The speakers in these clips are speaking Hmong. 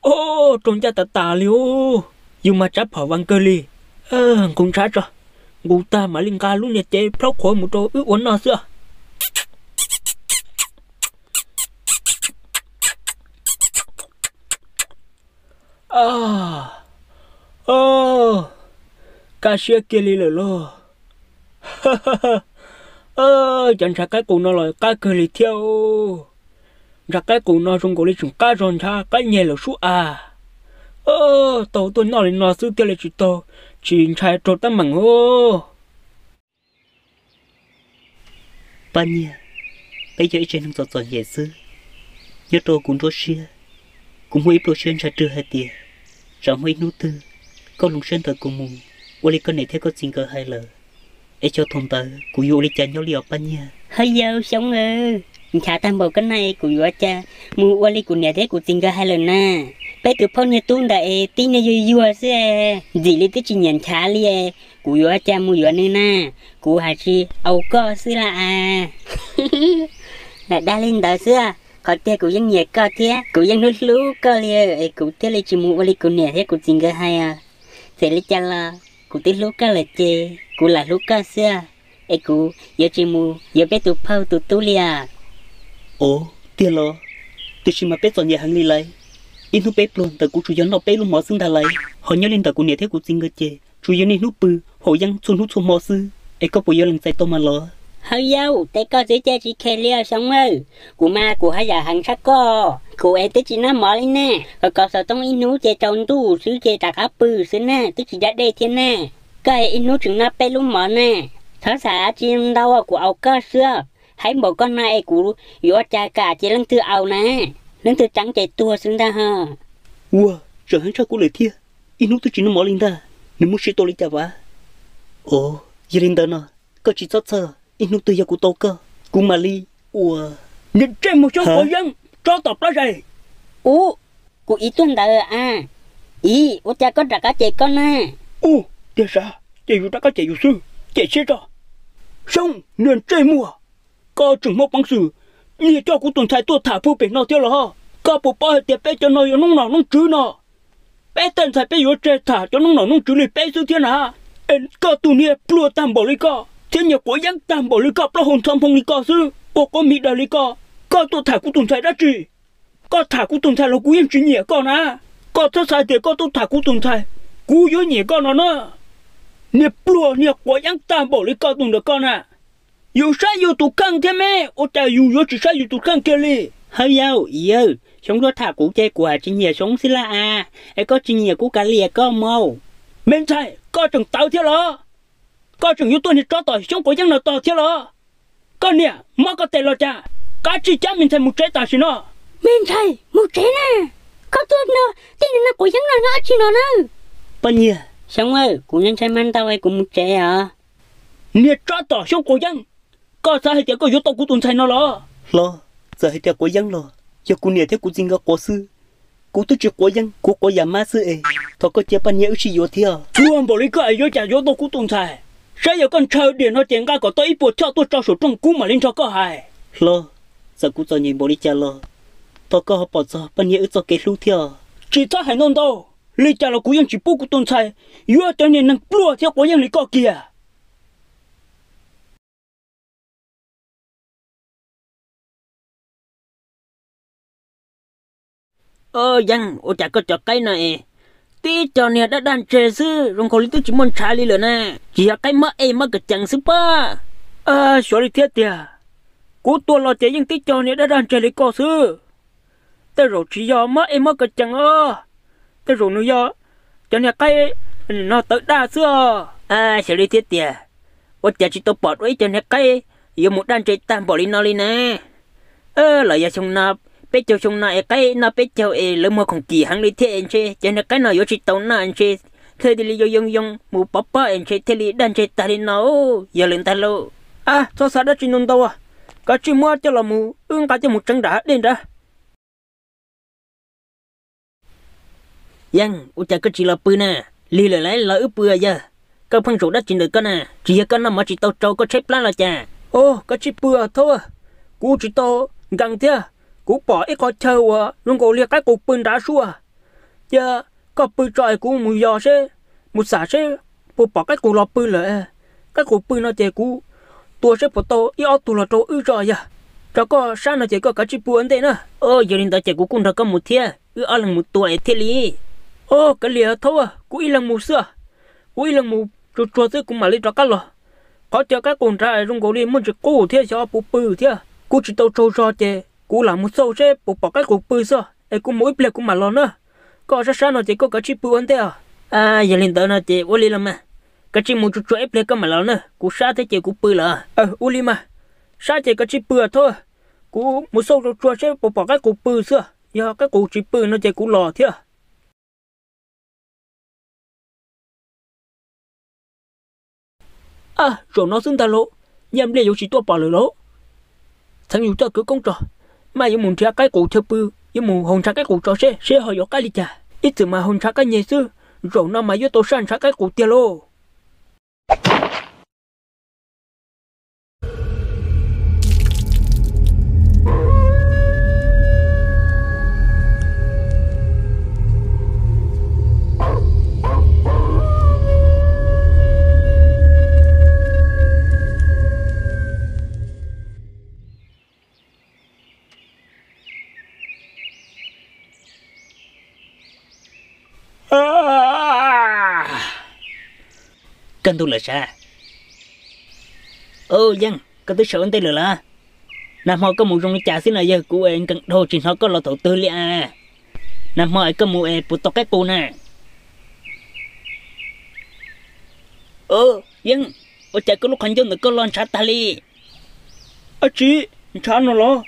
Au, raug ncaj tas tas li os. Yus mas tsav phom vas kawg li. Nqus ntshav tso, nqus tag mam li nqa lub niag cev plhaub qhuav mus rau wb ua noj xwb. Kaj siab kiag li lawm lauj. Cov ntshav qaib qus no los qab kawg li thiab. Ntshav qaib qus no zoo nkaus li tseem qab zog ntshav qaib nyeg lawm sub as. Tau tuaj noj li no xwb thiaj li tsis tau, tsis ntshai raug teeb meem os. Paj Nyiag, peb yog ib tsev neeg txom txom nyem xwb. Nyob rau kuv nruab siab, kuv muaj ib pluag siab ntshai rwg hais tias tsam muaj ib hnub twg koj hloov siab ntawm kuv mus ua li koj niam thiab koj txiv nkawd hais lawm, es xyov thaum ntawd kuv yuav ua li cas nyob li os Paj Nyiag. Hawb yau Xyoob, nchav tag npaum koj na es kuv yuav ua cas mus ua li kuv niam thiab kuv txiv nkawd hais lawm na. Peb tus phauj niag tub ntawd es tib niag yuag yuag xwb, ntxim li twb tsis nyiam nchav li. Kuv yuav ua cas mus yuav nws na, kuv hais tsis aus koj xwb la as. Lam dag li ntawd xwb, qhov tiag kuv yeej nyiam koj thiab kuv yeej hlub hlub koj li es kuv thiaj li tsis mus ua li kuv niam thiab kuv txiv nkawd hais. Txawm li cas los kuv twb hlub koj lawm ces kuv lam hlub koj xwb, es kuv yuav tsis mus yuav peb tus phauj tus tub li as. Ov, tiag los? Tiam sis mas peb txom nyem heev li lauj. Ib hnub peb pluag ntawm kuv tsuas yog noj peb lub mov xwb ntag lauj, ho nyob li ntawm kuv niam thiab kuv txiv nkawd ces tsuas yog niaj hnub pw haus yeeb txhua hnub txhua hmo xwb, es koj puas yuav lees txais tau mas los? Hawb yau, teb koj xwb ces tsis khes li os Xyoob. Kuv mas kuv haj yam heev tshaj koj, kuv es twb tsis noj mov li ne, kom kom xov tooj ib hnub ces tsaus ntuj xwb ces rov qab pw xwb ne, twb tsis da dej thiab ne. Koj es ib hnub tseem noj peb lub mov ne, txhob xav dab tsi ntau, kuv aus koj xwb. Haib npaum koj no es kuv yuav ua cas kam cia leej twg aus na, leej twg tseev ces tuag xwb ntag ho. Ua, tseem heev tshaj kuv lawm thiab, ib hnub twb tsis noj mov li ntag, nws muaj siab tau li cas vas? Ov, yog li ntawd no, koj tsis txhob txhawj, ib hnub twg yog kuv tau koj, kuv mam li ua. Niag ntsej muag Xyoob quav yeeb, tsob tom plab zais. Ub, kuv ib tuaj ntawd a. Ib, ua cas koj rov qab cem koj na? Ub, tiag sav, ces yus rov qab cem yus xwb, cem siab tso. Xyoob, niag ntsej muag, koj tseem muaj peev xwm niag coj kuv tus ntxhais tuaj tham pug pem no thiab los? Koj puas paub hais tias peb cov no yog noob nom noob tswv no? Peb tej ntxhais peb yuav tseg tham cov noob nom noob tswv li peb xwb thiab na. Es koj tus niag pluag tag npaum li koj thiab niag quav yeeb tag npaum li koj, plaub hau ntxhov nphoo li koj xwb, ua quav mis daws li koj, koj tuaj tham kuv tus ntxhais dab tsi? Koj tham kuv tus ntxhais los kuv yeej tsis nyiam koj na. Koj txhob xav tias koj tuaj tham kuv tus ntxhais, kuv yuav nyiam koj no na. Niag pluag niag quav yeeb tag npaum li koj tus ntawm koj na, yus saib yus tus kheej thiab me, ua cas yus yuav tsis saib yus tus kheej kiag li? Hawb yau, ib yawg, Xyoob tuaj tham kuv ces kuv hais tsis nyiam Xyoob xwb laj as, es koj tsis nyiam kuv kav liam koj mas. Me ntxhais, koj tseem tawv thiab los? Koj tseem yuav tuaj niag tsob tom Xyoob quav yeeb no tog thiab los? Koj niam mob koj tes los cas? Kav tsij cab me ntxhais mus tsev tam sim no. Me ntxhais, mus tsev na. Koj tuaj no, tej niag quav yeeb no nyob dab tsi no na? Poj niam, Xyoob, kuv ntshai mas ntau, kuv mus tsev os. Niag tsob tom Xyoob quav yeeb, koj xav hais tias koj yuav tau kuv tus ntxhais no los? Hlob, txawm hais tias quav yeeb los yog kuv niam thiab kuv txiv nkawd quav xwb, kuv twb tsis quav yeeb, kuv quav yam mab xwb es. Thov koj cia poj niam wb sib yuav thiab. Tsuag npaum li koj es yuav cas yuav tau kuv tus ntxhais? Saib yog koj ntshaw diam no ces nqa kom tau ib puas choj tuaj tso saum rooj kub mam li nrog koj hais. Hlob, txawm kuv txom nyem npaum li cas los thov koj ho pom txog poj niam wb txoj kev hlub thiab. Tsis txhob hais ntau ntau, li cas los kuv yeej tsis pub kuv tus ntxhais yuav cov niag neeg pluag thiab quav yeeb li koj kiag. Yeej, ua cas koj cov qaib no es tib co niag daj daj ntseg xwb, zoo nkaus li twb tsis muaj ntshav li lawm na? Tsis yog qaib mob ej mob kav cees xwb pob? Xyov li thiab tiag, kuv tua los ces yeej tib co niag daj daj ntseg li koj xwb. Tej zaum tsis yog mob ej mob kav cees os, tej zaum nws yog cov niag qaib no tawv daj xwb os. Xyov li thiab tiag, ua cas tsis tau pom dua ib co niag qaib yuav mus daj ntseg tag npaum li no li na? Los yog xyoo no, peb caug xyoo no es qaib noj peb caug es lawv muag khoom kim heev li thiab es ntshe cov niag qaib no yuav tsis tau noj ntshe thiaj li yoo yoo yoo mus pov pob es ntshe thiaj li daj ntseg tag li no. Yog li ntag lauj. Txhob xav dab tsi ntau ntau, kav tsij muab coj los mus, wb nqa coj mus tseev nram hav dej nrad. Yeej, ua cas koj tsis los pw na? Lig lawm lauj, los wb pw yawg. Koj pheej zaum dab tsi ntawm koj na? Tsis yog koj noj mov tsis tau tsau koj tshaib plab los cas? Kav tsij pw thaub, kuv tsis tau nkees thiab. Kuv pom ib qhov chaw uas zoo nkaus li qaib qus pw nrad sub. Cia koj pw tso es kuv mus yos seb, mus xam seb puas pom qaib qus los pw lawm. Qaib qus pw no ces kuv tua seb puas tau ib ob tug los rau wb tso yog. Tso koj sab no ces koj kav tsij pw ua ntej na. Yog li ntawd ces kuv kuj nrog koj mus thiab, wb ob leeg mus tua es thiaj li. Kav liam Thaub, kuv ib leeg mus xwb. Kuv ib leeg mus tsuag tsuag xwb kuv mam li rov qab los. Qhov chaw qaib qus nrad zoo nkaus li muaj ntsis qub thiab xyov puas pw thiab. Kuv tsis tau tsaug zog ces kuv lam mus xauj seb puas pom qaib qus pw xwb es kuv mus ib pliag kuv mam los na. Koj sab sab no ces koj kav tsij pw ua ntej os. Yog li ntawd no ces ua li los mas, kav tsij mus tsuag tsuag ib pliag koj mam los na, kuv sab thiab ces kuv pw lawm. Ua li mas, sab ces kav tsij pw Thaub, kuv mus xauj tsuag tsuag seb puas pom qaib qus pw xwb, yog qaib qus tsis pw no ces kuv los thiab. Ab, zaum no xwb ntag lauj, Yaj Npliaj yuav tsis tuaj pom lawm lauj. Txheev yus coj kwv koob tso, maj yuav mus nrhiav qaib qus chaw pw, yuav mus haus ntshav qaib qus tso seb seb ho yuav qab li cas. Ib txwm mas haus ntshav qaib nyeg xwb, zaum no mas yuav tau saj ntshav qaib qus tiag lauj. Kaj ntug lawm sav. Yeej, koj twb sawv ua ntej lawm las. Nag hmo koj mus zoo li cas xwb no, yawg kuv es nkees dhau tsis hnov koj los thaum twg li as. Nag hmo es koj mus es puas tau qaib qus na? Yeej, ua cas koj lub qhov ncauj ntawm koj lo ntshav tag li? Ab tsi, ntshav no los?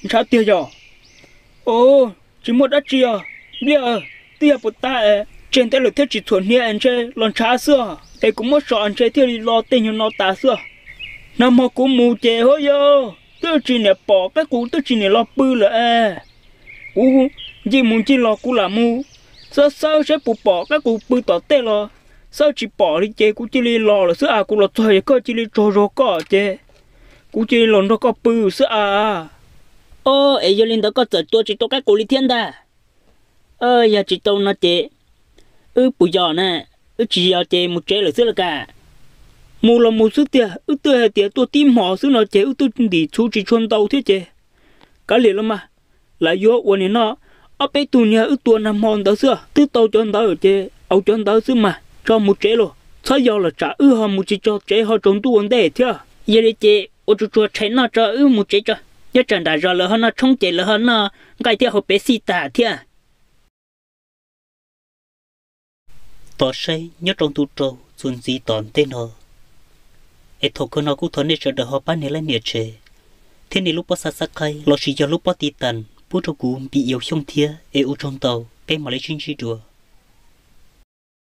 Ntshav tiag yog? Tsis muaj dab tsi os Npliaj, twb yog puas tas es tseg ntev lawm thiab tsis txhuam hniav es ntshe los ntshav xwb os, es kuv muab so ntshe thiaj li lo tej nyuag no tas xwb. Nag hmo kuv mus ces hov yog twb tsis niam pom qaib qus twb tsis niam los pw lawm es. Kuv ncig mus ncig los kuv lam mus xawb xawb seb puas pom qaib qus pw tom tej los xawb tsis pom li ces kuv cia li los lawm xwb as. Kuv los txog es koj cia li tsaug zog koj ces kuv cia li los nrog koj pw xwb as. Ob, es yog li ntawd koj txawm tua tsis tau qaib qus li thiab ntag. Yog tsis tau no ces wb puas yos na? Wb tsis yos ces mus tsev lawm xwb los kas? Mus los mus xwb tiag, wb twb hais tias tuaj tib hmos xwb no ces wb twb ntim txhuv tsis tshua ntau thiab ces kav liam los mas. Lawv yuav ua niag no, ob peb tug niag wb tua nag hmo ntawd xwb, twb tau cov ntawd ces au cov ntawd xwb mas, tso mus tsev los. Txhob yos los tsam wb ho mus tsis txog tsev ho tsaus ntuj ua ntej thiab. Yog li ces ua tsuag tsuag tshais noj tso wb mus tsev tso, nyob tsam nram zos lawv ho noj tshoob ces lawv ho noj nqaij thiab haus pev xij tas thiab. Tos saib nyob rau ntu rau txuas ntxiv tom ntej no, es thaum kawg no kuj thov nej sawv daws ho pab nias like nias share thiab nias lub pob xav xab qhaib lossis yog lub pob tiv tas pub rau kuv Npis Yau Xyooj thiab es ua tsaug ntau, peb mam li sib ntsib dua.